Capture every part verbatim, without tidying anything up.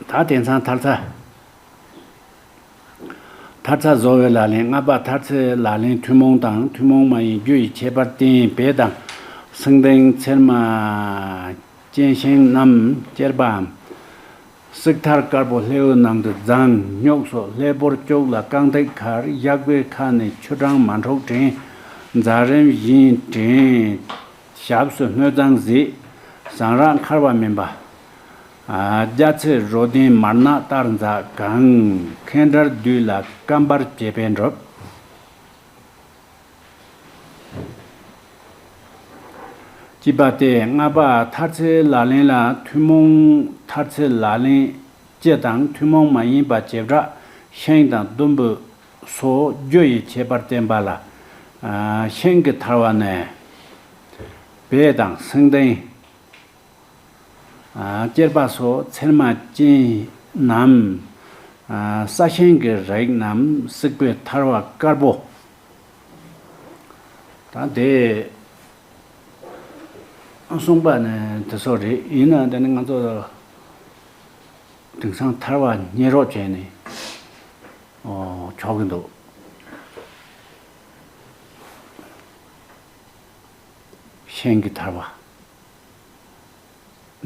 ད་དེང་སང་མཐར་ཚ། མཐར་ཚ་བཟོ་བའི་ལག་ལེན། ལྔ་པ་མཐར་ཚེ་ལག་ལེན་ཐུན་མོང་དང་ཐུན་མོང་མ་ཡིན་རྒྱུ་ཡི་ཁྱད་པར་བསྟན། བེ་དང་སེང་ལྡེང་ཚེར་མ་སྤྱན་ཤིང་རྣམས་གཅེར་པའམ། སྲེག་ཐར་དཀར་པོ་སླེའུ་ནང་དུ་བརྫངས། སྨྱུག་སོགས་ལྷེ་ཕོར་ཅོག་ལ་རྐང་སྟེགས་ཁར། གཡག་པོའི་ཁ་ནས་ཆུ་གྲང་མ་འཁྲུགས་དྲན། འཛག་རིམ་བཞིན་དྲན། ཞབས་སུ་སྣོད་གཙང་གཟིགས། ཟངས་རག་འཁར་བ་མིན་པ། རྒྱ་ཚེ་རོ་ལྡན་མར་ནག་ལྟར་འཛག་གང་། མཁན་དགྲར་བསྡུས་ལ་སྐམ་པར་བྱེད་པས་འགྲུབ། ཅེས་པ་སྟེ། ལྔ་པ་མཐར་ཚེ་ལག་ལེན་ལ་ཐུན་མོང་མཐར་ཚེ་ལག་ལེན་སྤྱི་དང་ཐུན་མོང་མ་ཡིན་པ་བྱེ་བྲག་ཤིང་དང་ཟླུམ་པོ་སོགས་རྒྱུ་ཡི་ཁྱད་པར་བསྟན་པ་ལ། ཤིང་གི་ཐར་བ་ནི། བེ་དང་སེང་ལྡེང་། གཅེར་པ་སོགས་ཚེར་མ་ཅན་ནམ། ས་ཞིང་གི་རིགས་རྣམས་སྲེག་པའི་ཐར་བ་དཀར་པོ། ད་དེ་གསུངས་པ་ནི་དེ་ཚོ་རེད། ཡིན་ན་དེ་ནི་ང་ཚོ་དེང་སང་ཐར་བ་རྙེད་རོགས་བྱས་ནས་ཆོག་གི་འདུག་ཤིང་གི་ཐར་བ།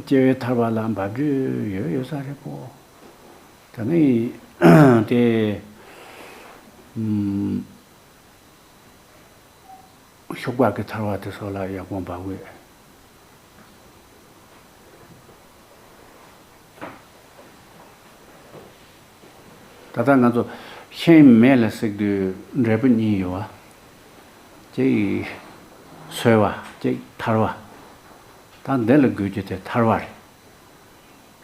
སྐྱེ་བོའི་ཐར་བ་ལ་འབབ་རྒྱུ་ཡོད་ཡོད་ས་རེད་པོ། ད་ནི་དེ་ཤུག་པ་གི་ཐར་བ་དེ་ཚོ་ལ་ཡག་པོ་འབབ་གི། ད་ལྟ་ང་ཚོ་ཤིང་མེ་ལ་བསྲེགས་དུས་འབྲས་བུ་གཉིས་ཡོད་བ། གཅིག་སོལ་བ། གཅིག་ཐར་བ། ད་འདི་ལ་དགོས་རྒྱུ་དེ་ཐར་བ་རེད།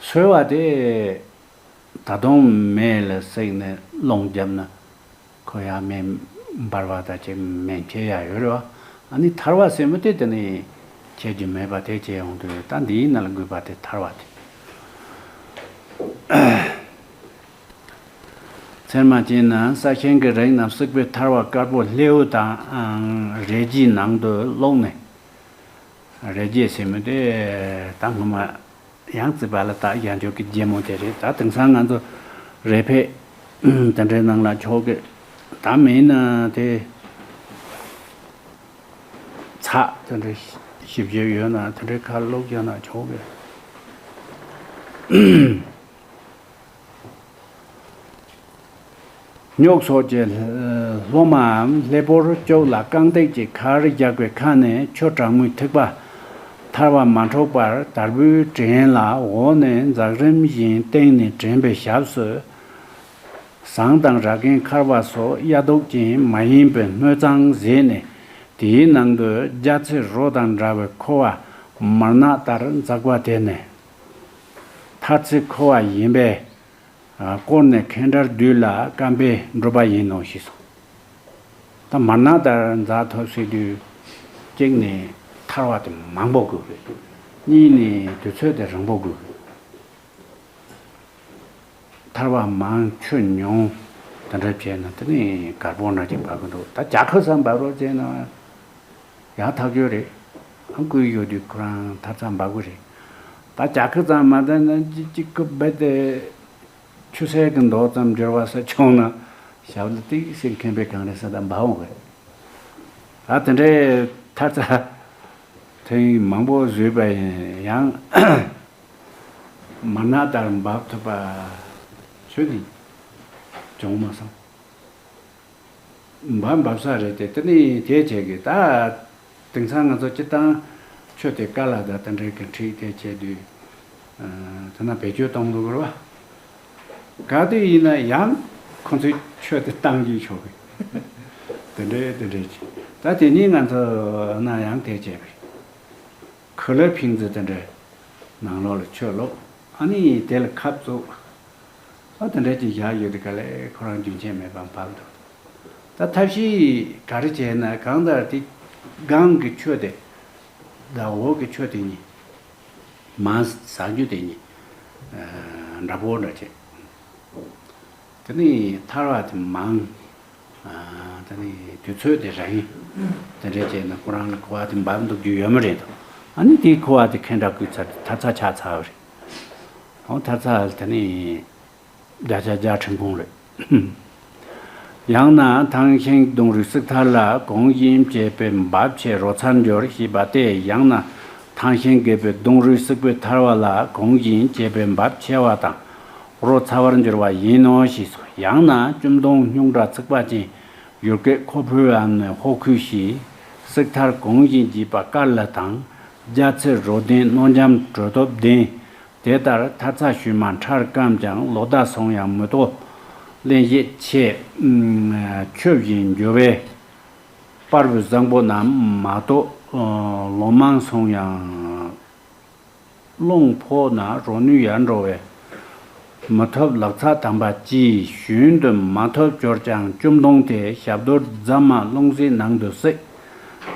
སོལ་བ་དེ་ད་དུང་མེ་ལ་བསྲེགས་ནས་རླུང་བརྒྱབ་ན། ཁོ་ཡང་མེ་འབར་བ་དང་ཅིག་མེ་མཆེད་ཡག་ཡོད་རེད་བ། ཨ་ནི་ཐར་བ་ཟེར་མི་དེ་དེ་ནི་ཁྱད་ཀྱི་མེད་པ་དེ་བྱས་ཡོང་དུས། ད་འདིའི་ནང་ལ་དགོས་པ་དེ་ཐར་བ་དེ། ཚེར་མ་ཅན་ནམ་ས་ཞིང་གི་རིགས་རྣམས་སྲེག་པའི་ཐར་བ་དཀར་པོ་སླེའུ་དང་རས་བརྒྱད་ནང་དུ་བླུགས་ནས། རས་བརྒྱད་ཟེར་མི་དེ་ད་སྔོན་མ། ཡང་རྩིས་པ་ལ་ད་ཡང་འཇོག་གི་རྒྱལ་མོ་དེ་རེད། ད་དེང་སང་ང་ཚོ་རས་ཕད་དེ་འདྲའི་ནང་ལ་ཆོག་གི། ད་མིན་ན་དེ་ཚགས་དེ་འདྲ་ཞིབ་ཞིབ་ཡོད་ན་དེ་འདྲའི་ཁར་བླུགས་བཞག་ན་ཆོག་གི། སྨྱུག་སོགས་ཀྱི་ལྷོ་མའམ་ལྷེ་ཕོར་ཅོག་ལ་རྐང་སྟེགས་ཀྱི་ཁར་བཞག་པའི་ཁ་ནས་ཆུ་གྲང་མོའི་ཐིགས་པ་ཐར་བ་མ་འཁྲུགས་པར་དར་བུས་དྲན་ལ། འོག་ནས་འཛག་རིམ་བཞིན་སྟེང་ནས་དྲན་པའི་ཞབས་སུ། ཟངས་དང་ར་གན་འཁར་བ་སོགས་གཡའ་དུག་ཅན་མ་ཡིན་པའི་སྣོད་གཙང་གཟིགས་ནས། དེའི་ནང་དུ་རྒྱ་ཚེ་རོ་དང་འདྲ་བའི་ཁུ་བ་མར་ནག་ལྟར་འཛག་པ་དེ་ནི་མཐར་ཚེ་ཁུ་བ་ཡིན་པས། བསྐོར་ནས་མཁན་དགྲར་བསྡུས་ལ་སྐམ་པས་འགྲུབ་པ་ཡིན་ནོ་ཞེས་གསུངས། ད་མར་ནག་ལྟར་འཛག་ཐུབ་ཟེར་དུས། གཅིག་ནས་ཐར་བ་དེ་མང་པོ་དགོས་རེད། གཉིས་ནས་དུས་ཚོད་དེ་རིང་པོ་དགོས་རེད། ཐར་བ་མང་ཆུ་ཉུང་དེ་འདྲ་བྱས་ན་དེ་ནི་དཀར་པོ་འདྲ་ཅིག་འབབ་གི་འདུག་ད་བྱ་ཁུ་ཙམ་འབབ་རོགས་བྱས་ན་ཡང་ཐག་ཆོད་རེད། ཨང་ཀུའི་ཡོད་དུས་ཁོ་རང་ཐར་ཙམ་འབབ་གི་རེད། ད་བྱ་ཁུ་ཙམ་མ་འདྲ་ན་ཅིག་ཅིག་ཁུ་རྦད་དེ། ཆུ་སེར་གྱི་མདོག་ཙམ་འགྱུར་བ་ས་བྱུང་ན། ཞབས་ལ་ཏིག་སེ་མཁན་པོས་གང་རེད་ཟེར་ད་འབབ་འོང་གི། ད་དེ་འདྲའི་ཐར་ཚ་ཐེངས་མང་པོ་བཟོས་པ་ཡིན་ཡང་། མར་ནག་ལྟར་འབབ་ཐུབ་པ་ཁྱོན་ནས་བྱུང་མ་སོང་། འབབ་འབབ་ས་རེད་དེ། དེ་ནི་དེ་བྱས་ཀྱི་ད། དེང་སང་ང་ཚོ་སྤྱིར་བཏང་ཆུ་དེ་ཀ་ལ་ད་དེ་འདྲའི་གི་འཁྲིད་དེ་བྱས་དུས། ཨ། དེ་ན་བེད་སྤྱོད་གཏོང་འདུག་རེད་བ། ག་དུས་ཡིན་ན་ཡང་ཁོང་ཚོས་ཆུ་དེ་བཏང་རྒྱུ་ཆོག་གི། དེ་འདྲའི་དེ་འདྲའི་ཅིག་ད་དེ་ནས་ང་ཚོ་ན་ཡང་དེ་བྱས་པས། གོས་ལ་ཕིང་ཙི་དེ་འདྲའི་ནང་ལོགས་ལ་ཆུ་བླུགས། ཨ་ནི་དེ་ལ་ཁབ་བཙུགས། ཨ། དེ་འདྲ་ཅིག་བཞག་ཡོད་དེ་ག་ལེ་ཁོ་རང་རྒྱུན་ཆད་མེད་པར་འབབ་འདུག་ད་ཐབས་ཤེས་ག་རེ་བྱས་ན། གང་ལྟར་དེ་སྒང་གི་ཆུ་དེ་དང་འོག་གི་ཆུ་དེ་གཉིས་མར་ཟག་རྒྱུ་དེ་གཉིས། ཨ། འདྲ་པོ་འདྲ་བྱས། དེ་ནས་ཐར་བ་དེ་མང་། ཨ། དེ་ནས་དུས་ཚོད་དེ་རིང་། དེ་འདྲ་བྱས་ན་ཁོ་རང་ལ་ཁུ་བ་དེ་འབབ་འདུག་རྒྱུ་ཡོད་མ་རེད་དོ། ཨ་ནི་དེའི་ཁུ་བ་དེ་མཁན་དགྲ་བསྐུལ་ཚར་དུས་ཐར་ཚ་ཆགས་ཚར་བ་རེད། ཨོ་ཐར་ཚ་དེ་ནི་བརྒྱ་ཆ་བརྒྱ་ཁྲིམས་ཁང་རེད། ཡང་ན་ཐང་ཤིང་གདུང་རུས་སྲེག་ཐར་ལ་གོང་བཞིན་བྱས་པའི་འབབ་ཆེ་རོ་ཚར་འབྱོར་ཞེས་པ་སྟེ། ཡང་ན་ཐང་ཤིང་རྒད་པོའི་གདུང་རུས་སྲེག་པའི་ཐར་བ་ལ་གོང་བཞིན་བྱས་པའི་འབབ་ཆེ་བ་དང་རོ་ཚ་བར་འགྱུར་བ་ཡིན་ནོ་ཞེས་སོ། ཡང་ན་བཅོམ་གདུང་སྙུང་དྲག་ཚིག་པ་ཅན་ཡུལ་སྐད་ཁོ་ཕུའམ་ནི་ཧོ་ཁུ་ཞེས་སྲེག་ཐར་གོང་བཞིན་བགྱིས་པ་དཀར་ལ་དང་རྒྱ་ཚེ་རོ་ལྡན་རྣོ་འཇམ་དྲོད་སྟོབས་ལྡན། དེ་ལྟར་ཐར་ཚ་ཞུས་མ་ཁྲར་སྐམ་ཀྱང་ལོ་ཟླ་སོང་ཡང་མི་ལྟོ། གླེན་ཞིང་ཆེ། ཆོས་བཞིན་འགྱུར་བའི་པར་བུ་བཟང་པོ་རྣམས་མ་གཏོགས། ལོ་མང་སོང་ཡང་རླུང་ཕོག་ན་རོ་ནུས་ཡལ་འགྲོ་བས། མི་ཐོབ་ལག་ཚ་དམ་པ་ཅིས་ཞུན་དུ་མ་ཐོབ་གྱུར་ཀྱང་བཅོམ་གདུང་དེ་ཞབས་རྡོལ་རྫ་མ་རླུང་ཟིལ་ནང་དུ་བསྲེགས།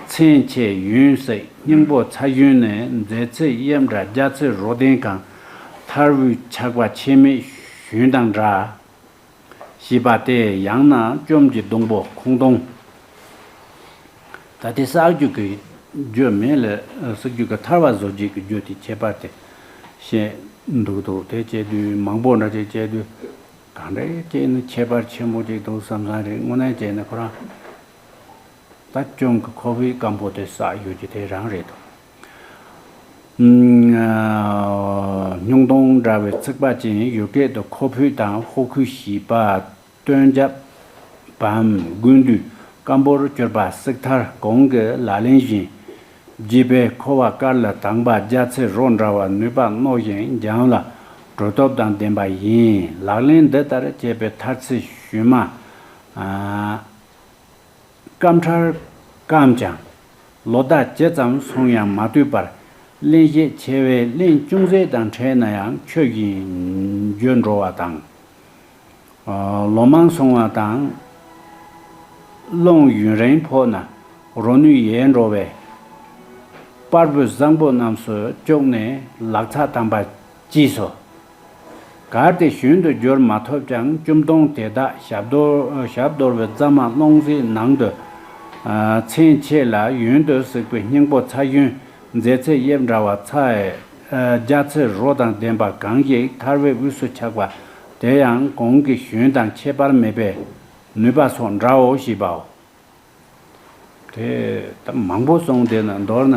ཚན་ཆེ་ཡུན་བསྲེགས་སྙིང་པོ་ཚ་ཡུན་ནས་མཛེ་ཚེ་གཡེབ་འདྲ་རྒྱ་ཚེ་རོ་ལྡན་གང་ཐར་བུའི་ཆགས་པ་ཆེ་མེད་ཞུན་དང་འདྲ། ཞེས་པ་སྟེ། ཡང་ན་བཅོམ་གྱི་སྡོང་པོ་ཁོང་སྡོང་། ད་དེ་གསར་འཇུག་གི་རྒྱུ་མེད་ལ་གསར་འཇུག་གི་ཐར་བ་བཟོ་བྱེད་ཀྱི་རྒྱུ་དེ་ཁྱད་པར་དེ་བཤད་འདུག་འདུག་དེ་བྱས་དུས་མང་པོ་འདྲ་ཅིག་བྱས་དུས་གང་འདྲ་བྱས་ནས་ཁྱད་པར་ཆེན་པོ་ཅིག་འདུག་བསམ་བསམ་རེད། དངོས་གནས་བྱས་ན་ཁོ་རང་ད་བཅོམ་གྱི་ཁོ་བོའི་སྐམ་པོ་དེ་བསགས་ཡོད་ཀྱི་དེ་རང་རེད་འདུག་སྙུང་གདུང་འདྲ་བའི་ཚིག་པ་ཅན་ཡུལ་སྐད་དུ་ཁོ་ཕུད་དང་ཧོ་ཁུ་ཞེས་པ་སྟོན་རྒྱབ་བམ་དགུན་དུས་སྐམ་པོར་གྱུར་པ་སྲེག་ཐར་གོང་གི་ལག་ལེན་བཞིན་བགྱིས་པས་ཁོ་བ་དཀར་ལ་དྭངས་པ་རྒྱ་ཚེ་རོ་འདྲ་བ་ནུས་པ་རྣོ་ཞིང་འཇམ་ལ་དྲོད་སྟོབས་དང་ལྡན་པ་ཡིན། ལག་ལེན་འདི་ལྟར་བྱས་པའི་ཐར་ཚེ་ཞུན་མ། སྐམ་ཁྲར་སྐམ་ཀྱང་ལོ་ཟླ་ཇི་ཙམ་སོང་ཡང་མ་ལྟོས་པར་གླེན་ཞིང་ཆེ་བས་གླེན་ཅུང་ཟད་དང་ཕྲད་ན་ཡང་ཆོས་བཞིན་འགྱུར་འགྲོ་བ་དང་། ལོ་མང་སོང་བ་དང་རླུང་ཡུན་རིང་ཕོག་ན་རོ་ནུས་ཡལ་འགྲོ་བས། པར་བུ་བཟང་པོ་རྣམས་སུ་བཅུག་ནས་ལག་ཚ་དམ་པ་གྱིས་སོ། གལ་ཏེ་ཞུན་དུ་འགྱུར་མ་ཐུབ་ཀྱང་བཅོམ་ལྡོང་དེ་དག་ཞབས་རྡོལ་ཞབས་རྡོལ་བའི་རྫ་མ་རླུང་ཟིལ་ནང་དུ། ཚན་ཆེ་ལ་ཡུན་དུ་བསྲེགས་པའི་སྙིང་པོ་ཚ་ཡུན་མཛེ་ཚེ་གཡེབ་འདྲ་བ་ཚ་ཡི། རྒྱ་ཚེ་རོ་དང་ལྡན་པ་གང་ཞིག་ཐར་བའི་དབུས་སུ་ཆགས་པ་དེ་ཡང་གོང་གི་ཞུན་དང་ཁྱད་པར་མེད་པས་ནུས་པ་སོགས་འདྲའོ་ཞེས་པའོ། དེ་ད་མང་པོ་སོང་དེ་ན་མདོར་ན།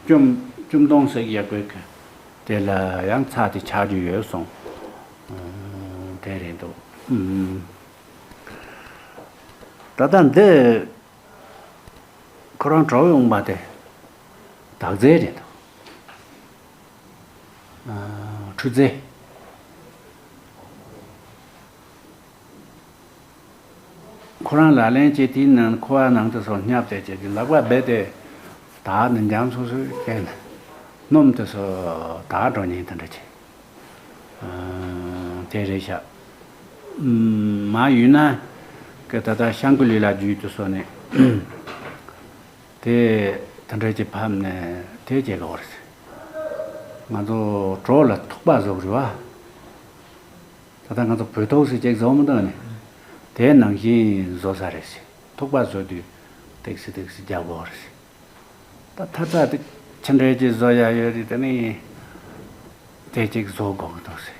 བཅོམ་བཅོམ་ལྡོང་ཟེར་ཡག་པོའི་གི་དེ་ལ་ཡང་ཚ་དེ་ཆགས་རྒྱུ་ཡོད་སོང་། དེ་རེད་འདུག་ད་ལྟ་འདི་ཁོ་རང་གྲོགས་ཡོང་པ་དེ་དག་རྫས་རེད་འདུག་ཁྲུ་རྫས། ཁོ་རང་ལག་ལེན་བྱེད་དུས་ནང་ཁོ་བ་ནང་དུ་སོང་བསྙབས་ཏེ་བྱེད་ཀྱི་ལག་པ་རྦད་དེ་དག་ནི་འཇམ་སོ་སོའི་སྟེང་ནས་སྣུམ་དེ་ཚོ་དག་འགྲོ་ཉེན་དེ་འདྲ་བྱེད། དེ་རེད་ཤག་མ་ཡུན་ན་གི་ད་ལྟ་ཤང་ཀུ་ལི་ལ་རྒྱུད་དུ་སོང་ནས་དེ་དེ་འདྲ་ཅིག་ཕབ་ནས་དེ་བྱེད་དགོས་རེད། ང་ཚོ་གྲོགས་ལ་ཐུག་པ་བཟོ་གི་རེད་བ། ད་ལྟ་ང་ཚོ་བོད་ཐོག་སེ་ཅིག་བཟོ་མི་འདུག་ནས། དེ་ནང་བཞིན་བཟོ་ས་རེད་ཟེར། ཐུག་པ་བཟོ་དུས་ཏེག་སི་ཏེག་སི་རྒྱག་དགོས་རེད་ཟེར། ད་ཐ་ཚ་དེ་ཆི་འདྲ་ཅིག་བཟོ་ཡ་ཡོད་རེད། དེ་ནི་དེ་ཅིག་བཟོ་དགོས་ཀྱི་འདུག་ཟེར།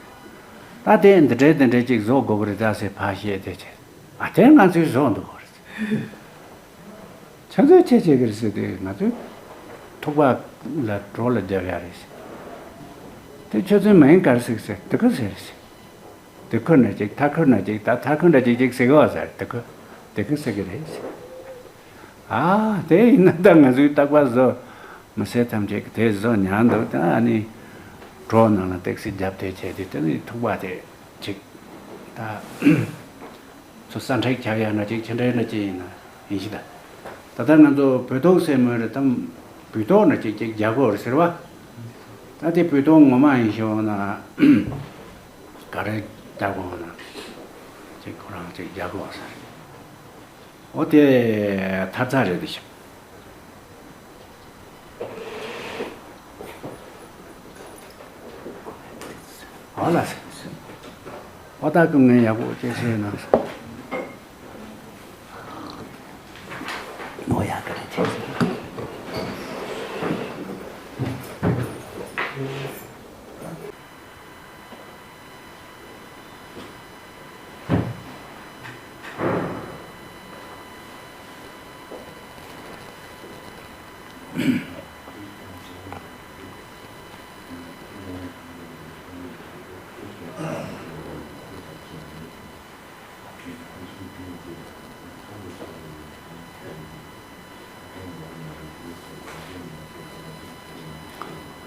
ད་དེ་འདི་འདྲ་འདི་འདྲ་ཅིག་བཟོ་དགོས་ཀྱི་རེད་ད་ཟེར་ཕར་བཤད་དེ་བྱས། ཨ་དེ་ང་ཚོས་བཟོ་འདུག་གོ་རེད་ཟེར། ཁྱོད་ཚོས་ཆི་བྱེད་ཀྱི་རེད་ཟེར་དུས་ང་ཚོས་ཐུག་པ་ལ་གྲོགས་ལ་རྒྱབ་ཡ་རེད་ཟེར། དེ་ཁྱོད་ཚོས་མིང་ག་རེ་ཟེར་ཟེར་དེ་ག་ཟེར་ཟེར། དེ་ཁུར་ན་ཅིག་ཐ་ཁུར་ན་ཅིག་ད་ཐ་ཁུར་ན་ཅིག་ཅིག་ཟེར་གི་བ་ཟེར་དེ་ཁུར་དེ་ཁུར་ཟེར་གི་རེད་ཟེར། ཨ་དེ་ཡིན་ན་ད་ང་ཚོའི་རྟག་པར་བཟོ་མི་སེར་ཐམས་ཅད་ཀྱིས་དེ་བཟོ་ཉན་འདུག་ད་ཨ་ནི་གྲོགས་ནང་ལ་ཏེག་སི་རྒྱབ་དེ་བྱས་དེ་དེ་ནི་ཐུག་པ་དེ་ཅིག་ད། ཚོ་ས་མཁྲེགས་ཆགས་ཡ་འདྲ་ཅིག་ཆི་འདྲ་འདྲ་ཅིག་ཡིན་ན་ཡིན་ཞིག་ད། ད་ལྟ་ང་ཚོ་བོད་ཐོག་སེ་མོ་རེད་དམ། བོད་ཐོག་འདྲ་ཅིག་ཅིག་རྒྱག་གོ་རེད་ཟེར་བ། ད་དེ་བོད་ཐོག་ངོ་མ་ཡིན་ཞིག་འོང་ན། ག་རེ་རྒྱག་གོ་ན། ཅིག་ཁོ་རང་ཅིག་རྒྱག་གོ་ཟེར། འོ་དེ་ཐར་ཚ་རེད་དེ་ཤག་ཨོ་ལ་སེ། ཨོ་ད་ཀུན་ངས་ཡག་པོ་ཅེས་བཤད་གནང་སོང་། མོ་ཡག་གི་རེད་ཅེས།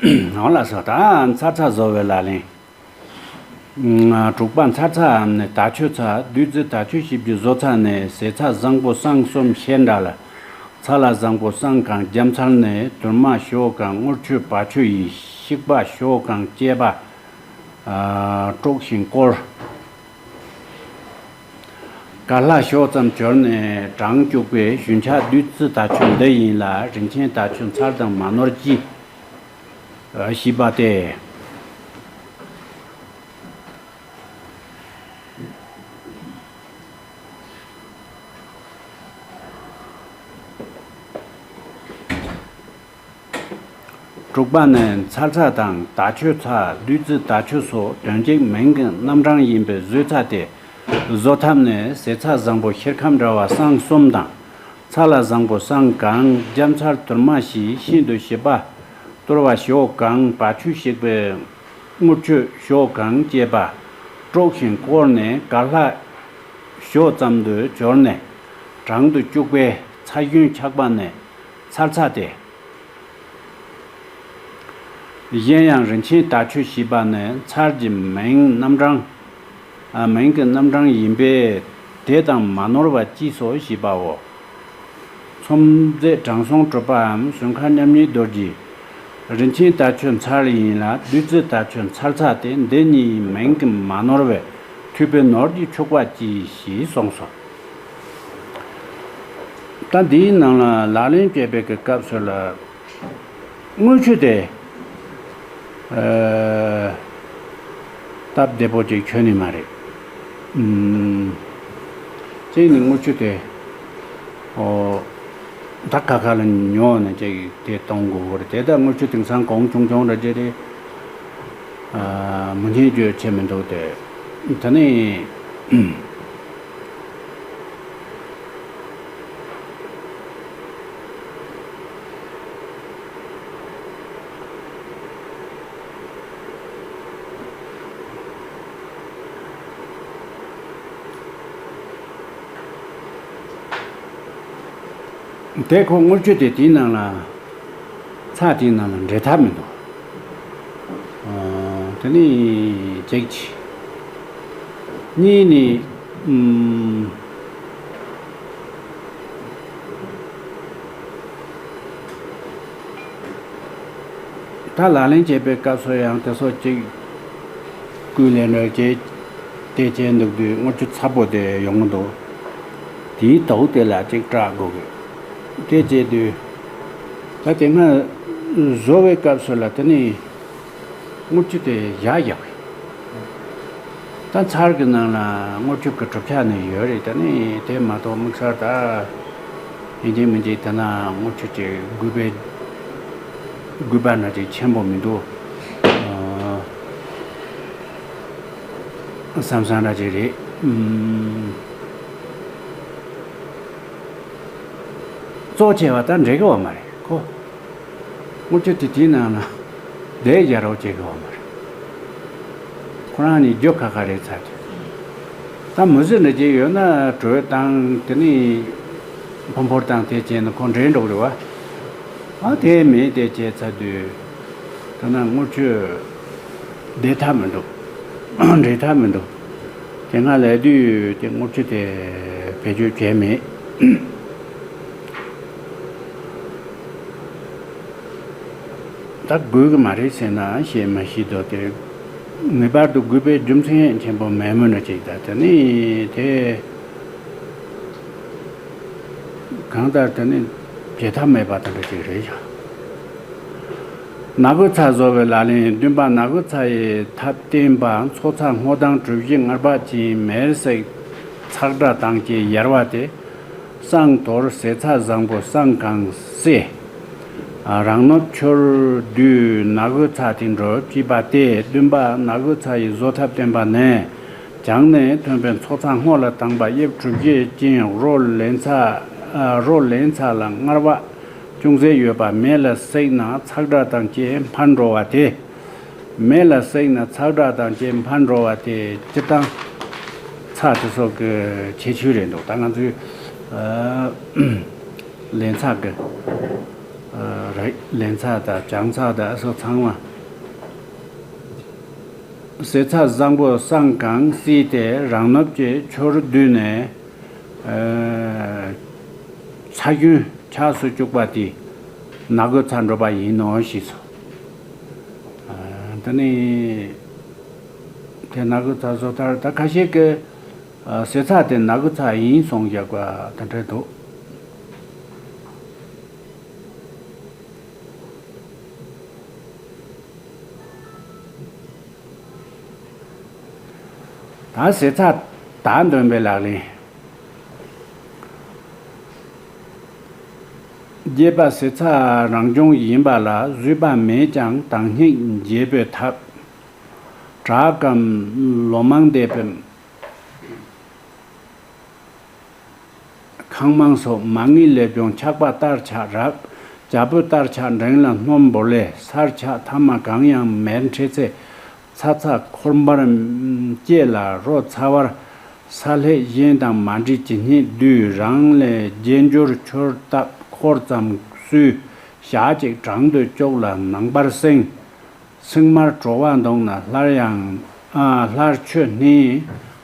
འོ་ལགས་སོ། ད་ཚར་ཚ་བཟོ་བའི་ལག་ལེན། ཨ། དྲུག་པ། ཚར་ཚའམ་ནི་དར་ཆོས་ཚ། བདུད་རྩི་དར་ཆོས་ཞིབ་ཀྱིས་བཟོ་ཚར་ནས་ཟས་ཚ་བཟང་པོ་སྲང་གསུམ་ཤེལ་འདྲ་ལ། ཚ་ལ་བཟང་པོ་སྲང་གང་རྒྱ་མཚལ་ནས། དུར་མ་ཞོ་གང་དངུལ་ཆུ་བ་ཆུ་ཡིས། བཤིག་པ་ཞོ་གང་བཅད་པ། ཨ། དཀྲོགས་ཤིང་བསྐོལ། ཀར་ལྷག་ཞོ་ཙམ་བྱོར་ནས་གྲང་བཅུག་པའི་ཞུན་ཆག་བདུད་རྩི་དར་ཆོས་འདི་ཡིན་ལ། རིན་ཆེན་དར་ཆོས་ཚར་དང་མ་ནོར་གྱིས། ཨ། ཞིབ་པ་སྟེ། དྲུག་པ་ནི་ཚར་ཚ་དང་དར་ཆོས་ཚ། བདུད་རྩི་དར་ཆོས་སོགས་དོན་གཅིག་མིང་གི་རྣམ་གྲངས་ཡིན་པའི་བཟོ་ཚ་སྟེ། བཟོ་ཐབས་ནི་ཟས་ཚ་བཟང་པོ་ཤེལ་ཁམ་འདྲ་བ་སྲང་གསུམ་དང་། ཚ་ལ་བཟང་པོ་སྲང་གང་། རྒྱ་མཚལ་དུར་མ་བཞི། ཤིན་ཏུ་ཞིབ་པ་དུར་བ་ཞོ་གང་། བ་ཆུ་བཤིག་པའི་དངུལ་ཆུ་ཞོ་གང་བཅད་པ། དཀྲོགས་ཤིང་བསྐོལ་ནས་ཀར་ལྷག་ཞོ་ཙམ་དུ་བྱོར་ནས་གྲང་དུ་བཅུག་པའི་ཚ་ཞུན་ཆག་པ་ནི་ཚར་ཚ་སྟེ། གཞན་ཡང་རིན་ཆེན་དར་ཆོས་ཞེས་པ་ནི་ཚར་གྱི་མིང་རྣམ་གྲངས། ཨ། མིང་གི་རྣམ་གྲངས་ཡིན་པས་དེ་དང་མ་ནོར་བ་གྱིས་སོ་ཞེས་པའོ། ཚོམ་རྫས་དྲང་སྲོང་གྲུབ་པའམ་སུམ་མཁར་མཉམ་ཉིད་རྡོ་རྗེས། རིན་ཆེན་དར་ཆོས་ཚར་ཡིན་ལ། བདུད་རྩི་དར་ཆོས་ཚར་ཚ་སྟེ། འདི་གཉིས་མིང་གི་མ་ནོར་བས། འཐུས་པའི་ནོར་གྱིས་ཕྱུག་པ་གྱིས་ཞེས་གསུངས་སོ། ད་འདིའི་ནང་ལ་ལག་ལེན་བྱེད་པའི་གི་སྐབས་སུ་ལ། དངུལ་ཆུ་དེ། ཨ། སྟབས་བདེ་པོ་ཅིག་ཆོད་ནི་མ་རེད། ཨུམ། གཅིག་ནི་དངུལ་ཆུ་དེ། ཨོ། ད་ཁ་ཁ་ལ་ཉོ་ནས་ཅིག་དེ་གཏོང་དགོས་པ་རེད། དེ་ད་དངུལ་ཆུ་དེང་སང་གོང་ཆུང་ཆུང་འདྲ་ཅིག་རེད། ཨ། མི་ཉན་རྒྱུ་བྱེད་མི་འདུག་སྟེ། ད་ནི། དེ་ཁོ་དངུལ་ཆུ་དེ་དེའི་ནང་ལ། ཚ་དེའི་ནང་ལ་འདྲེས་ཐབས་མི་འདུག། ཨ། དེ་ནི་གཅིག་བྱས། གཉིས་ནི། ཨུམ། ད་ལག་ལེན་བྱེད་པའི་སྐབས་སུ་ཡང་དེ་ཚོ་གཅིག་སྐུ་ལས་འགྲོ་བྱེད་དེ་བྱེད་འདུག་དུས་དངུལ་ཆུ་ཚ་པོ་དེ་ཡོང་གི་འདུག། དེའི་དོགས་དེ་ལ་གཅིག་སྐྲག་དགོས་གི། དེ་བྱེད་དུས། ད་དེ་སྔ་བཟོ་བའི་སྐབས་སུ་ལ་དེ་ནི། དངུལ་ཆུ་དེ་བཞག་བཞག་པས། ད་ཚར་གྱི་ནང་ལ་དངུལ་ཆུ་གི་གྲུབ་ཆ་ནི་ཡོད་རེད། ད་ནི་དེ་མ་གཏོགས་དམིགས་བསལ་ད་ཡིན་གཅིག་མིན་གཅིག་ད་ན་དངུལ་ཆུ་ཅིག་དགོས་པའི་དགོས་པ་འདྲ་ཅིག་ཆེན་པོ་མི་འདུག། ཨ། བསམ་བསམ་འདྲ་ཅིག་རེད། ཨུམ། གཙོ་ཆེ་བ་ད་འདྲེ་གི་བ་མ་རེད་ཁོ། དངུལ་ཆུ་དེ་དེའི་ནང་ན་བསྡད་ཡ་རོགས་བྱེད་དགོས་བ་མ་རེད། ཁོ་རང་ནི་རྒྱུ་ཁ་ཁ་རེད་ཚར་དུས། ད་མི་ཟེར་འདྲ་ཅིག་ཡོད་ན་དྲོད་བཏང་དེ་ནི་ཕུང་ཕོར་བཏང་དེ་བྱས་ན་ཁོ་འདྲེ་འགྲོ་གི་རེད་བ། ཨ། དེ་མེད་དེ་བྱས་ཚར་དུས། ད་ན་དངུལ་ཆུ་བསྡད་ཐབས་མི་འདུག། འདྲེས་ཐབས་མི་འདུག། དེ་སྔ་ལས་དུས་དེ་དངུལ་ཆུ་དེ་བེད་སྤྱོད་བྱས་མེད། ད་དགོས་ཀྱི་མ་རེད་ཟེར་ན་ཞེས་མ་ཤེས་དོ། དེ་ངེས་པར་དུ་དགོས་པའི་རྒྱུ་མཚན་ཆེན་པོ་མེད་མོད་ན་ཅིག། ད་དེ་ནི་དེ་གང་ལྟར་དེ་ནི་བྱེད་ཐབས་མེད་པ་དེ་འདྲ་ཅིག་རེད་ཤག། ནག་པོའི་ཚ་བཟོ་བའི་ལག་ལེན། བདུན་པ། ནག་པོའི་ཚ་ཡི་ཐབས་བསྟན་པ། མཚོ་ཚ་སྔོ་དང་གྲུ་བཞི་མངར་བ་ཅན་མེར་བསྲེགས་ཚག་སྒྲ་དང་བཅས་ཡལ་བ་སྟེ། བསང་དོར་ཟས་ཚ་བཟང་པོ་སྲང་གང་བསྲེ། རང་ནོར་ཆུར་བསྡུས་ནག་པོའི་ཚ་དེ་འགྲོ་བྱེད་པ་སྟེ། བདུན་པ། ནག་པོའི་ཚ་ཡི་བཟོ་ཐབས་བསྟན་པ་ནི། བྱང་ནས་ཐོན་པའི་མཚོ་ཚ་སྔོ་ལ་དྭངས་པ་དབྱིབས་གྲུ་བཞི་ཅན་རོ་ལེན་ཚ། རོ་ལེན་ཚ་ལ་མངར་བ་ཅུང་ཟད་ཡོད་པ་མེ་ལ་བསྲེགས་ན་ཚག་སྒྲ་དང་བཅས་འཕར་འགྲོ་བ་སྟེ། མེ་ལ་བསྲེགས་ན་ཚག་སྒྲ་དང་བཅས་འཕར་འགྲོ་བ་སྟེ། སྤྱིར་བཏང་ཚ་དེ་ཚོ་གི་ཁྱད་ཆོས་རེད་འདུག། ད་ང་ཚོའི་ཨ་ལེན་ཚ་གི། རེད། ལེན་ཚྭ་དང་བྱང་ཚྭ་དང་སོགས་ཚང་མ། ཟས་ཚྭ་བཟང་པོ་བསང་གང་བསྲེས་ཏེ་རང་ནོབ་ཀྱི་ཆུར་བསྡུས་ནས། ཚྭ་རྒྱུན་ཆགས་སུ་བཅུག་པ་དེ་ནག་གོས་ཚྭ་འགྲོ་པ་ཡིན་ནོ་ཞེས་སོ། དེ་ནི་དེ་ནག་གོས་ཚྭ་བཟོ་ལྟར་ད་ཁ་ཤས་ཀྱིས་ཟས་ཚྭ་དེ་ནག་གོས་ཚྭ་ཡིན་གསུངས་བཞག་པ་དེ་འདྲ་འདུག་ད་ཟས་ཚྭ་དག་འདོན་པའི་ལག་ལེན། རྒྱས་པ་ཟས་ཚྭ་རང་བྱུང་ཡིན་པ་ལ་བཟོས་པ་མེད་ཀྱང་དྭངས་སྙིགས་འབྱེད་པའི་ཐབས། བྲག་གམ་ལོ་མང་འདས་པའི་ཁང་མང་སོགས་མ་དངུལ་ལས་བྱུང་ཆག་པ་ལྟར་ཆགས་རབ། རྒྱ་སྤོས་ལྟར་ཆགས་འབྲིང་ལ་སྣུམ་བོར་ལས་སར་ཆགས་ཐ་མ་གང་ཡང་མེད་འཕྲད་ཚེ། ཚྭ་ཚྭ་འཁོར་འབར་སྐྱེས་ལ་རོ་ཚ་བར་ས་ལྷད་གཞན་དང་མ་འདྲེས་ཇི་སྙེད་བསྡུས་རང་ལས་རྒྱས་འགྱུར་ཆུར་བཏབ་འཁོར་ཙམ་བསུས། ཞག་གཅིག་གྲང་དུ་བཅུག་ལ་ནང་པར་བསྲིང་། སྲིང་མར་བྲོ་བ་འདོང་ན་སླར་ཡང་། ཨ། སླར་ཆུ་བསྣུན།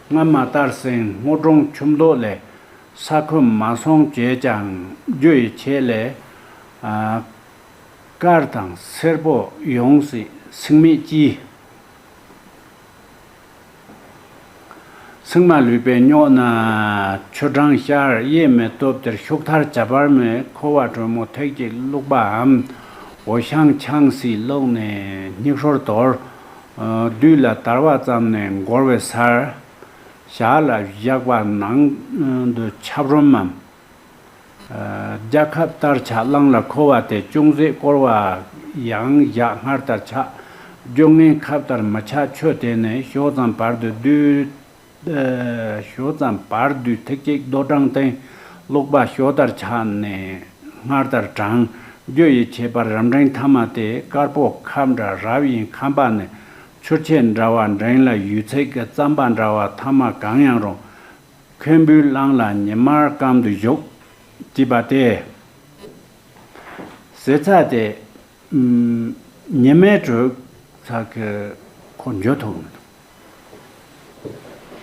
སྔ་མ་ལྟར་སྲིང་སྔོ་འབྲོང་ཆུ་མདོག་ལས། ས་ཁོད་མ་སོང་བྱས་ཀྱང་རྒྱུ་ཡི་ཆེད་ལས། ཨ། དཀར་དང་སེར་པོ་ཡོངས་སྲིད་སྲིང་མེད་ཀྱིས། སྲིང་མ་ལུས་པས་སྙོག་ན་ཆུ་གྲང་ཤར། གཡས་མེ་སྟོབས་དེར་ཤུགས་ཐར་བྱ་བར་མེད། ཁོ་བ་དྲོན་མོ་ཐིག་གཅིག་བླུགས་པའམ། འོ་ཤང་ཆང་སྲིད་བླུགས་ནས་སྙིགས་ཧྲོར་དོར། ཨ། བདུད་ལ་དར་བ་ཙམ་ནས་འགོར་བའི་སར། ཞག་ལ་བཞག་པ་ནང་དུ་ཆབ་རོམ་མམ། རྒྱ་ཁབ་ལྟར་ཆགས་གླང་ལ་འཁོར་བ་སྟེ་ཅུང་ཟད་བསྐོར་བ་ཡང་ཞག་སྔར་ལྟར་ཆགས། རྒྱུ་ངན་ཁབ་ལྟར་མི་ཆགས་ཆུ་དེ་ནས་ཞོ་ཙམ་བར་དུ་བསྡུས། ཞོ་ཙམ་བར་བསྡུས་ཐིག་གཅིག་རྡོ་གྲང་སྟེང་བླུགས་པ་ཞོ་ལྟར་ཆགས་ནས་སྔར་ལྟར་གྲང་། རྒྱུ་ཡི་ཁྱད་པར་རབ་འབྲིང་ཐ་མ་སྟེ་དཀར་པོ་ཁབ་འདྲ་རབ་ཡིན་ཁམ་པ་ནས་ཆུར་ཆད་འདྲ་བ་འབྲིང་ལ་ཡོད་ཚད་ཀྱི་རྩམ་པ་འདྲ་བ་ཐ་མ་གང་ཡང་རུང་། ཁོན་པོའི་གླང་ལ་ཉི་མར་སྐམ་དུ་བཞུགས། ཅེས་པ་སྟེ། ཟས་ཚྭ་དེ། ཉི་མའི་དྲོད་ཚྭ་གི་ཁོ་འཇུ་ཐུབ་མི་འདུག་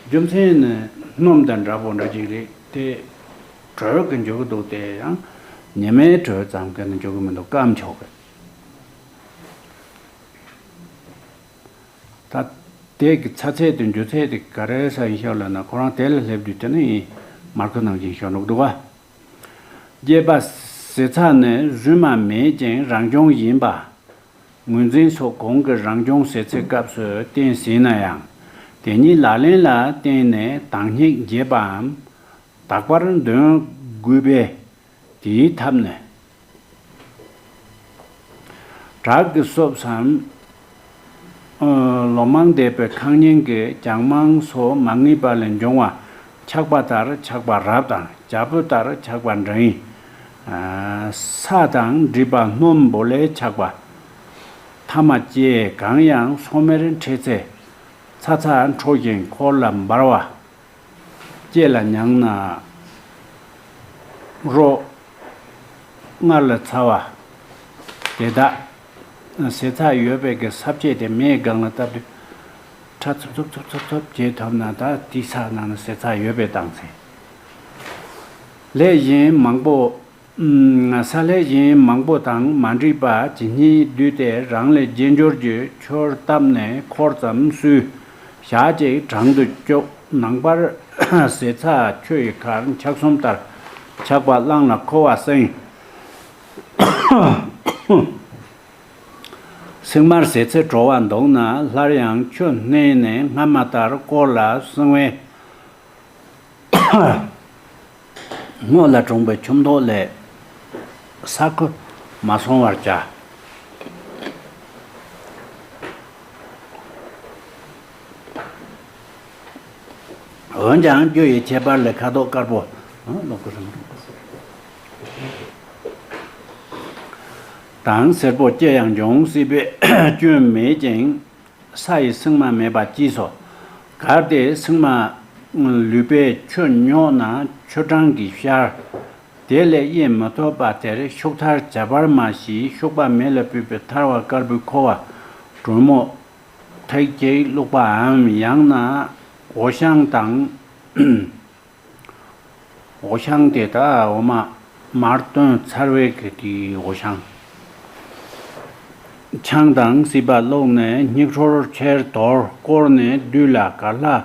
རྒྱུ་མཚན་ནི་སྣུམ་དང་འདྲ་པོ་འདྲ་ཅིག་རེད་དེ། དྲོད་ཀྱི་འཇུ་གི་འདུག་དེ་ཡང་ཉི་མའི་དྲོད་ཙམ་གྱིས་ནི་འཇུ་གི་མི་འདུག་སྐམ་ཆོག་གི། ད་དེ་གི་ཚྭ་ཚད་དེ་འཇུ་ཚད་དེ་ག་རེ་ས་ཡིན་ཤོག་ལབ་ན་ཁོ་རང་དེ་ལ་སླེབས་དུས་དེ་ནི་མར་ཁུ་ནང་བཞིན་ཤོར་འདུག་འདུག་ག་རྒྱས་པ་ཟས་ཚྭ་ནི་རྫུན་མ་མེད་ཅིང་རང་བྱུང་ཡིན་པ། ངོས་འཛིན་སོགས་གོང་གི་རང་བྱུང་ཟས་ཚྭའི་སྐབས་སུ་བསྟན་ཟིན་ན་ཡང་། དེ་ཉིད་ལག་ལེན་ལ་བརྟེན་ནས་དྭངས་སྙིགས་འབྱེད་པའམ། དག་པར་འདོན་དགོས་པས། དེའི་ཐབས་ནི། བྲག་གི་སོབ་སམ། ལོ་མང་འདས་པའི་ཁང་རྙིང་གི་གྱང་མང་སོགས་མ་ངེས་པ་ལས་འབྱུང་བ་ཆག་པ་ལྟར་ཆག་པ་རབ་དང་རྒྱ་སྤོས་ལྟར་ཆག་པ་འབྲིང་། ས་དང་འདྲིས་པ་སྣུམ་བོ་ལས་ཆག་པ། ཐ་མ་སྐྱེ་གང་ཡང་སོ་མེར་འཕྲད་ཚེ། ཚྭ་ཚྭ་འཁྲོ་ཞིང་འཁོར་ལ་འབར་བ། སྐྱེ་ལ་མྱངས་ན། རོ། མངར་ལ་ཚ་བ། དེ་དག་ཟས་ཚྭ་ཡོད་པའི་གི་ས་བཅད་དེ་མེའི་སྒང་ལ་བཏབ་དུས། ཁྲ་ཚུབ་ཚུབ་ཚུབ་ཚུབ་ཚུབ་བྱེད་ཐུབ་ན་ད་དེའི་ས་ནང་ན་ཟས་ཚྭ་ཡོད་པའི་བཏང་ཚེ། ལྷད་གཞན་མང་པོ། ས་ལྷད་གཞན་མང་པོ་དང་མ་འདྲེས་པ་ཇི་སྙེད་བསྡུས་ཏེ་རང་ལས་རྒྱས་འགྱུར་གྱི་ཆུར་བཏབ་ནས་འཁོར་ཙམ་བསུས། ཞག་གཅིག་གྲང་དུ་བཅུག་ནང་པར་ཟས་ཚྭ་ཆུ་ཡི་ཁར་འཁྱག་གསུམ་ལྟར་ཆག་པ་བླངས་ལ་ཁོ་བ་སྲིང་། སྲིང་མར་ཟས་ཚྭ་བྲོ་བ་འདོང་ན་སླར་ཡང་ཆུ་བསྣན་ནས་སྔ་མ་ལྟར་བསྐོར་ལ་སྲིང་བས། སྔོ་ལ་གྲོངས་པའི་ཆུ་མདོག་ལས། ས་ཁུ་མ་སོང་བར་བྱ། འོན་ཀྱང་རྒྱུ་ཡི་ཁྱད་པར་ལས་ཁ་དོག་དཀར་པོ། ལོག་གི་རང་། དང་སེར་པོ་སྐྱེ་ཡང་འབྱུང་སྲིད་པས་སྐྱོན་མེད་ཅིང་། ས་ཡི་སྲིང་མ་མེད་པ་ཅེས་སོ། གལ་ཏེ་སྲིང་མ་ལུས་པས་ཆུ་སྙོག་ན་ཆུ་གྲང་གིས་ཤར། དེ་ལས་གཡེལ་མི་ཐུབ་པ་དེར་ཤུགས་ཐལ་བྱ་བར་མ་ཞིག་ཤུག་པ་མེ་ལ་ཕུད་པའི་ཐལ་བ་དཀར་པོའི་ཁུ་བ་དྲོན་མོ་ཐིག་གཅིག་བླུགས་པའམ། ཡང་ན་འོ་ཤང་དང་། འོ་ཤང་དེ་ད་འོ་མ་མར་བཏོན་ཚར་བའི་གི་དེའི་འོ་ཤང་། ཆང་དང་སྲིད་པ་བླུགས་ནས་སྙིགས་ཧྲོར་ཆེར་དོར། བསྐོལ་ནས་བསྡུས་ལ་གར་ལྷ་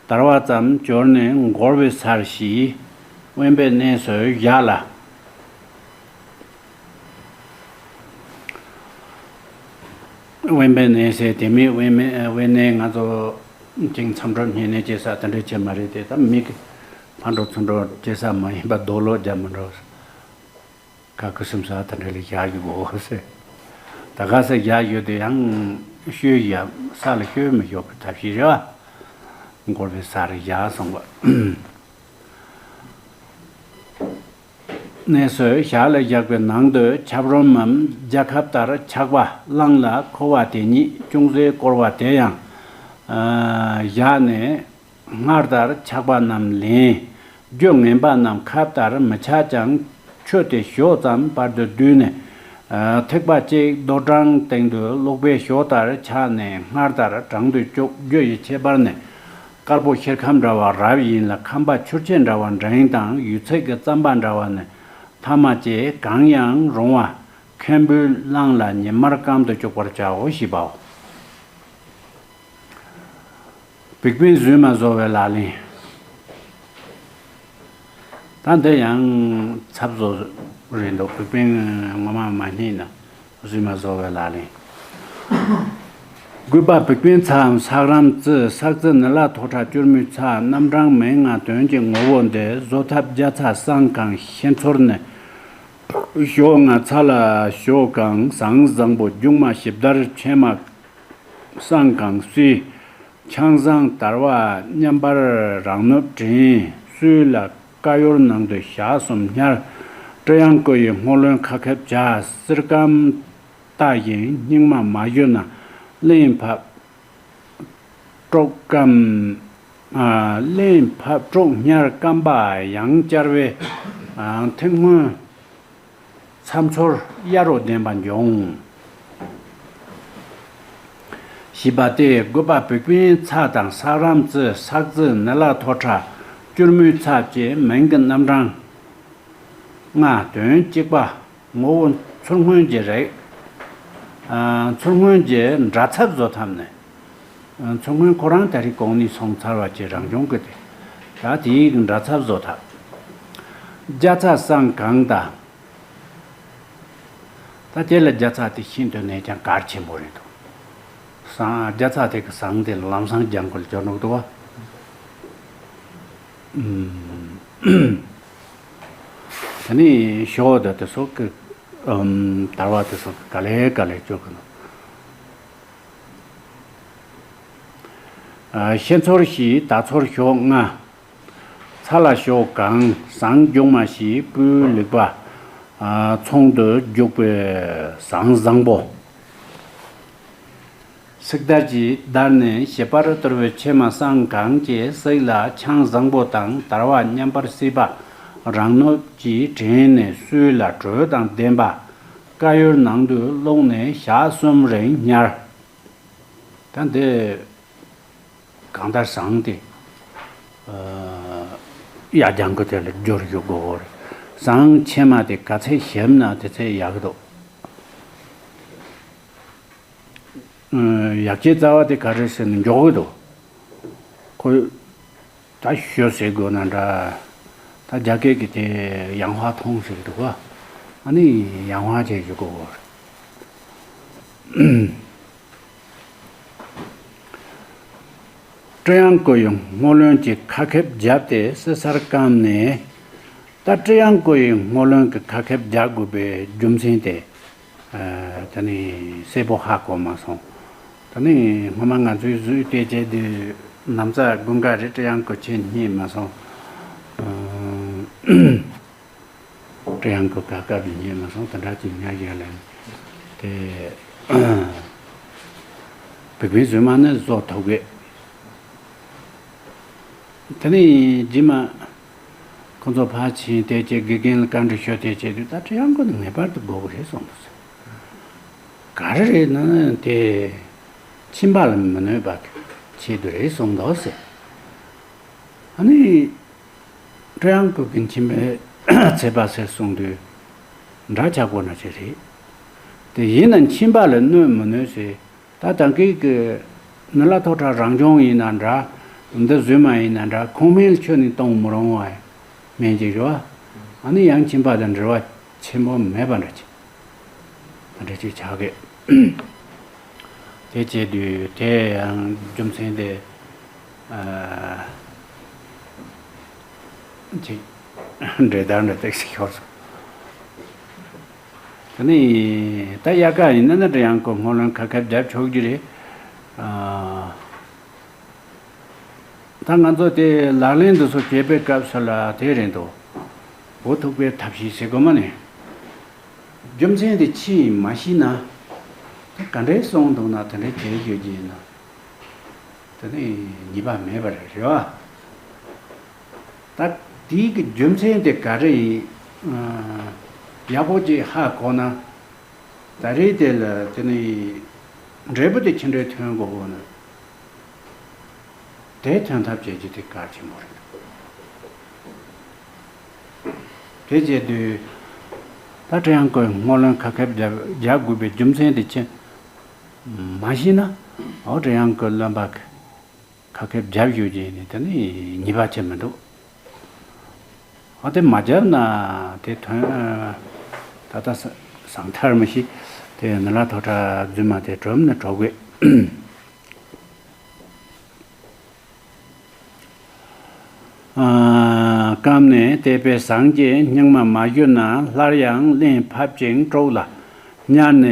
དར་བ་ཙམ་སྦྱོར་ནས་འགོར་བའི་སར་ཞིག་དབེན་པའི་གནས་སུ་བཞག་ལ། དབེན་པའི་གནས་ཟེར་དེ་མིན་དབེན་མེད་དབེན་གནས་ང་ཚོ་ཅིང་མཚམས་སྒྲུབ་བསྙེན་གནས་བྱེད་ས་དེ་འདྲ་བྱེད་མ་རེད་དེ། ད་མི་གི་ཕར་འགྲོ་ཚུར་འགྲོ་བྱེད་ས་མ་ཡིན་པ་རྡོ་ལོག་རྒྱག་མི་འགྲོ། ག་གི་སེམས་ས་དེ་འདྲ་ལ་བཞག་རྒྱུ་གོ་ཟེར། ད་ག་ས་བཞག་ཡོད་དེ་ཡང་ཤོད་ཡ་ས་ལ་ཤོད་མི་ཤོད་པའི་ཐབས་ཤེས་རེད་བ། འགོར་བའི་ས་རེ་བཞག་སོང་བ། གནས་སུ་ཞལ་ལ་བཞག་པའི་ནང་དུ་ཆབ་རོམ་མམ་རྒྱ་ཁབ་ལྟར་ཆག་པ་བླངས་ལ་ཁུ་བ་དེ་ཉིད་ཅུང་ཟད་བསྐོལ་བ་དེ་ཡང་བཞག་ནས་སྔར་ལྟར་ཆག་པ་རྣམས་ལེན། རྒྱུ་ངན་པ་རྣམས་ཁབ་ལྟར་མི་ཆག་ཀྱང་ཆུ་དེ་ཞོ་ཙམ་བར་དུ་བསྡུས་ནས། ཐིགས་པ་གཅིག་རྡོ་གྲང་སྟེང་དུ་བླུགས་པའི་ཞོ་ལྟར་ཆགས་ནས་སྔར་ལྟར་བྲང་དུ་བཅུག་རྒྱུ་ཡི་ཁྱད་པར་ནི། དཀར་པོ་ཤེལ་ཁམ་འདྲ་བ་རབ་ཡིན་ལ་ཁམ་པ་ཆུར་ཆེ་འདྲ་བ་འབྲིང་དང་ཡོད་ཚད་ཀྱི་རྩམ་པ་འདྲ་བ་ནི་ཐ་མ་བཅས་གང་ཡང་རུང་བ་མཁན་པོས་བླངས་ལ་ཉི་མར་སྐམ་དུ་བཅུག་པར་བྱའོ་ཞེས་པའོ། བིག་པིན་རྫུན་མ་བཟོ་བའི་ལག་ལེན། ད་འདི་ཡང་ཚབ་བཟོ་རེད་འདུག་བིག་པིན་ངོ་མ་མ་རྙེད་ན་རྫུན་མ་བཟོ་བའི་ལག་ལེན། དགུ་པ། བིག་པིན་ཚའམ་སག་རམ་རྩི། སག་རྩི་ནི་ལ་ཐོག་ཁྲ་སྐྱུར་མོའི་ཚྭ། རྣམ་གྲངས་མན་ལྔ་དོན་གྱི་ངོ་བོ་འདི་བཟོ་ཐབས། རྒྱ་ཚྭ་སྲང་གང་ཤེལ་ཚོར་ནས། ཞོ་ལྔ་ཚྭ་ལ་ཞོ་གང་ཟངས་བཟང་པོ། རྒྱུག་མ་ཞིབ་དར་ཕྱེ་མ་སྲང་གང་བསིལ། ཆང་བཟང་དར་བ་མཉམ་པར་རང་ནུབ་བྲན། སོས་ལ་ཀ་ཡོར་ནང་དུ་ཞག་གསུམ་ཉར། སྤྲི་ཡང་ཀོ་ཡི་སྔོ་རློན་ཁ་ཁེབས་བྱ། བསིལ་སྐམ་ལྟ་བཞིན་སྙིགས་མ་མ་བཞུ་ན། རླན་ཕབ་དཀྲོག་སྐམ། ཨ། རླན་ཕབ་དཀྲོག་ཉར་སྐམ་པ་ཡང་བསྐྱར་བས། ཨ། ཐིམ་སྔོན། མཚམས་ཚོར་གཡའ་རོ་ལྡན་པ་འབྱུང་། བཞི་པ་སྟེ། དགུ་པ། བིག་པིན་ཚྭ་དང་སག་རམ་རྩི། སག་རྩི་ནི་ལ་ཐོག་ཁྲ་སྐྱུར་མོའི་ཚྭ་བཅས་མིང་གི་རྣམ་གྲངས་ལྔ་དོན་གཅིག་པ། ངོ་བོ་ཚུར་སྔོན་གྱི་རིགས། ཨ། ཚུར་སྔོན་གྱི་འདྲ་ཚབ་བཟོ་ཐབས་ནི། ཨ། ཚུར་སྔོན་ཁོ་རང་ད་རེས་གོང་ནས་སོང་ཚར་བ་བཅས་རང་བྱུང་གི་སྟེ། ད་དེའི་འདྲ་ཚབ་བཟོ་ཐབས། རྒྱ་ཚྭ་སྲང་གང་དང་། ད་དེ་ལ་རྒྱ་ཚྭ་དེ་ཤིན་ཏུ་ནས་ཀྱང་གལ་ཆེན་པོ་རེད་འདུག་སྲང་། རྒྱ་ཚྭ་དེ་གི་ཟངས་དེ་ལམ་སང་ལྗང་ཁུ་ལ་སྦྱོར་འདུག་འདུག་བ། ཨུམ། ད་ནི་ཞོ་དང་དེ་ཚོ་གི། ཨུམ། དར་བ་དེ་ཚོ་གི་ག་ལེ་ག་ལེ་སྤྱོད་གི་འདུག་ཨ། ཤེལ་ཚོར་བཞི། དར་ཚོར་ཞོ་ལྔ། ཚྭ་ལ་ཞོ་གང་། ཟངས་རྒྱུག་མ་བཞི། སྤུས་ལེགས་པ། ཨ། ཚོང་དུ་རྒྱུག་པའི་ཟངས་བཟང་པོ། སིག་དར་གྱིས་བརྡར་ནས་ཞིབ་པར་གཏོར་བའི་ཕྱེ་མ་སྲང་གང་བཅས་བསྲེགས་ལ་ཆང་བཟང་པོ་དང་དར་བ་མཉམ་པར་བསྲེས་པ་རང་ནུབ་ཀྱིས་བྲན་ནས་སོས་ལ་དྲོད་དང་ལྡན་པ་ཀ་ཡོར་ནང་དུ་བླུགས་ནས་ཞག་གསུམ་རིང་ཉར། ད་འདི་གང་ལྟར་ཟངས་དེ། ཨ། ཡ་རྒྱང་གི་དེ་ལ་སྦྱོར་ཞུ་དགོས་གོ་རེད། ཟངས་ཕྱེ་མ་དེ་ག་ཚད་ཞིམ་ན་དེ་ཚད་ཡག་གི་འདུག་ཨ། ཡག་ཆའི་རྩ་བ་དེ་ག་རེ་ཟེར་ན་མགྱོགས་གི་འདུག་ཁོ་ད་ཞོ་ཟེར་དགོས་ན་འདྲ། ད་རྒྱ་སྐད་ཀྱི་དེ་ཡང་ཧྭ་ཐོང་ཟེར་གི་འདུག་ག་ཨ་ནི་ཡང་ཧྭ་བྱས་ཞུ་དགོས་གོ་རེད། སྤྲི་ཡང་ཀོ་ཡི་སྔོ་རློན་གྱི་ཁ་ཁེབས་བརྒྱབ་སྟེ་བསིལ་སར་བསྐམས་ནས། ད་སྤྲི་ཡང་ཀོ་ཡི་སྔོ་རློན་གྱི་ཁ་ཁེབས་རྒྱག་དགོས་པའི་རྒྱུ་མཚན་དེ། ཨ། ད་ནི་གསལ་པོ་ཧ་གོ་མ་སོང་། ད་ནི་སྔོན་མ་ང་ཚོའི་བཟོས་བལྟས་བྱས་དུས་ན་ཚ་དགུན་ཁ་རེད། སྤྲི་ཡང་ཀོ་ཆེ་རྙེད་མ་སོང་། ཨ། སྤྲི་ཡང་ཀོ་ག་སྐབས་རྙེད་མ་སོང་། དེ་འདྲ་ཅིག་ཉག་ཡ་ལན་དེ། བིག་པིན་རྫུན་མ་ནི་བཟོ་ཐུབ་གི། དེ་ནས་རྗེས་མ། ཁོང་ཚོ་ཕར་ཕྱིན་དེ་བྱས། དགེ་རྒན་ལ་བཀའ་འདྲི་ཞུ་དེ་བྱས་དུས། ད་ཁྲི་ཡང་ཀོན་ངེས་པར་དུ་དགོས་ཀྱི་རེད་གསུངས་འདུག་ཟེར། ག་རེ་རེད་ན་དེ་ཁྱིམ་པ་ལ་མི་གནོད་པ་གི་ཆེད་དུ་རེད་གསུངས་འདུག་ཟེར། ཨ་ནི་ཁྲི་ཡང་ཀོན་གྱི་ཁྱིམ་པས་ཚད་པ་ཟེར་གསུངས་དུས་འདྲ་ཆགས་པོ་ན་ཆེ་རེད། དེ་ཡིན་ན་ཁྱིམ་པ་ལ་གནོད་མི་གནོད་ཟེར། ད་ད་གིན་གི་ནི་ལ་ཐོག་ཁྲ་རང་སྦྱོང་ཡིན་ན་འདྲ། འདི་བཟོས་མ་ཡིན་ན་འདྲ། ཁུངས་མེད་ཁྱོན་ནས་གཏོང་མི་རུང་བ་མིན་གྱི་རེད་བ། ཨ་ནི་ཡང་ཁྱིམ་པ་དང་འབྲེལ་བ་ཆེན་པོ་མེད་པ་འདྲ་ཅིག་འདྲ་ཅིག་ཆགས་གི། དེ་བྱེད་དུས་དེ་ཡང་རྒྱུ་མཚན་དེ་ཨ་ཅིག་འདྲེ་ལྟར་འདྲ་ཏོག་ཙམ་ཤོར་སོང་། དེ་ནས་ད་དབྱར་ཁ་ཡིན་ན་ནི་ཁྲི་ཡང་ཀོན་སྔོན་ལ་ཁ་ཁེབས་རྒྱབ་ཆོག་རྒྱུ་རེད། ཨ། ད་ང་ཚོ་དེ་ལག་ལེན་འདི་ཚོ་བྱེད་པའི་སྐབས་སུ་ལ་དེ་རེད་འདུག་འོ་ཐུག་པའི་ཐབས་ཤེས་ཟེར་དགོས་མ་ནི། རྒྱུ་མཚན་དེ་ཕྱིས་མ་ཤེས་ན། ད་ག་འདྲའི་གསུངས་འདུག་ན་དེ་འདྲའི་བྱེད་རྒྱུ་ཡིན་ན། དེ་ནི་ཉེས་པ་མེད་པ་རེད་བ། ད་དེའི་གི་རྒྱུ་མཚན་དེ་ག་རེ་ཡིན། ཨ། ཡག་པོ་ཅིག་ཧ་གོ་ན། ད་རེས་དེ་ལ་དེ་ནི་འབྲས་བུ་དེ་ཅི་འདྲའི་ཐོན་དགོས་པོ་ན། དེ་ཐོན་ཐབས་བྱེད་རྒྱུ་དེ་གལ་ཆེན་པོ་རེད། དེ་བྱེད་དུས་ད་ཁྲི་ཡང་ཀོན་སྔོན་ལ་ཁ་ཁེབས་རྒྱབ་རྒྱག་དགོས་པའི་རྒྱུ་མཚན་དེ་ཅི། མ་ཤེས་ན། འོ་ཁྲི་ཡང་ཀོན་རློན་པ་གི་ཁ་ཁེབས་རྒྱབ་ཞུ་རྒྱུ་ནི་དེ་ནི་ཉེས་པ་ཆེ་མི་འདུག་འོ་དེ་མ་རྒྱབ་ན་དེ་ཐོན། ད་ལྟ་ས་ཟངས་ཐར་མི་ཤེས། དེ་ནི་ལ་ཐོག་ཁྲ་རྫུན་མ་དེ་གྲོམ་ནི་གྲོགས་དགོས། ཨ། སྐབས་ནས་དད་པས་ཟངས་ཀྱི་སྙིགས་མ་མ་བཞུ་ན། སླར་ཡང་རླན་ཕབ་ཅིང་དཀྲོགས་ལ་ཉར་ནས།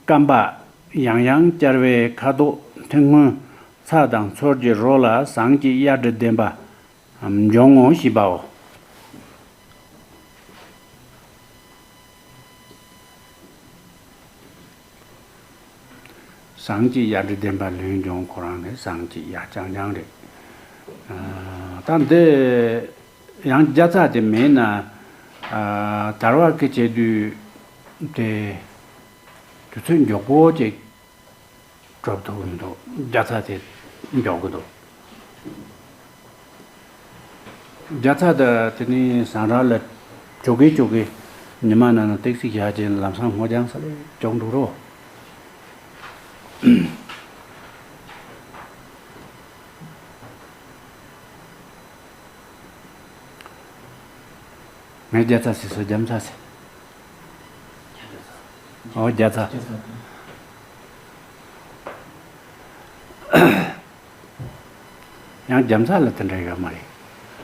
སྐམ་པ་ཡང་ཡང་བསྐྱར་བའི་ཁ་དོག་མཐིང་སྔོན་ཚྭ་དང་ཚོར་གྱི་རོ་ལ་ཟངས་ཀྱི་གཡའ་དྲི་ལྡན་པ་འབྱུང་ངོ་ཞེས་པའོ། ཟངས་ཀྱི་གཡའ་དྲི་ལྡན་པ་ལོས་འབྱུང་། ཁོ་རང་ནི་ཟངས་ཀྱི་གཡའ་རྐྱང་རྐྱང་རེད། ཨ། ད་འདི་ཡང་རྒྱ་ཚ་དེ་མེད་ན། ཨ། དར་བ་གི་བྱེད་དུས་དེ་དུས་ཚོད་མགྱོགས་པོ་ཅིག་གྲུབ་ཐུབ་མི་འདུག་རྒྱ་ཚ་དེ་མགྱོགས་གི་འདུག་རྒྱ་ཚ་དང་དེ་ནས་ཟངས་རག་ལ་ཇོ་གི་ཇོ་གི་ཉི་མ་ནང་ན་ཏེག་སི་བཞག་བྱས་ལམ་སང་སྔོ་ལྗང་ས་ལས་ཅུང་འགྲོ་རོགས། ངས་རྒྱ་ཚ་ཟེར་སོ་རྒྱ་མཚ་ཟེར། ཨོ་རྒྱ་ཚ། ཡང་རྒྱ་མཚ་ལ་དེ་འདྲ་ཡོད་མ་རེད།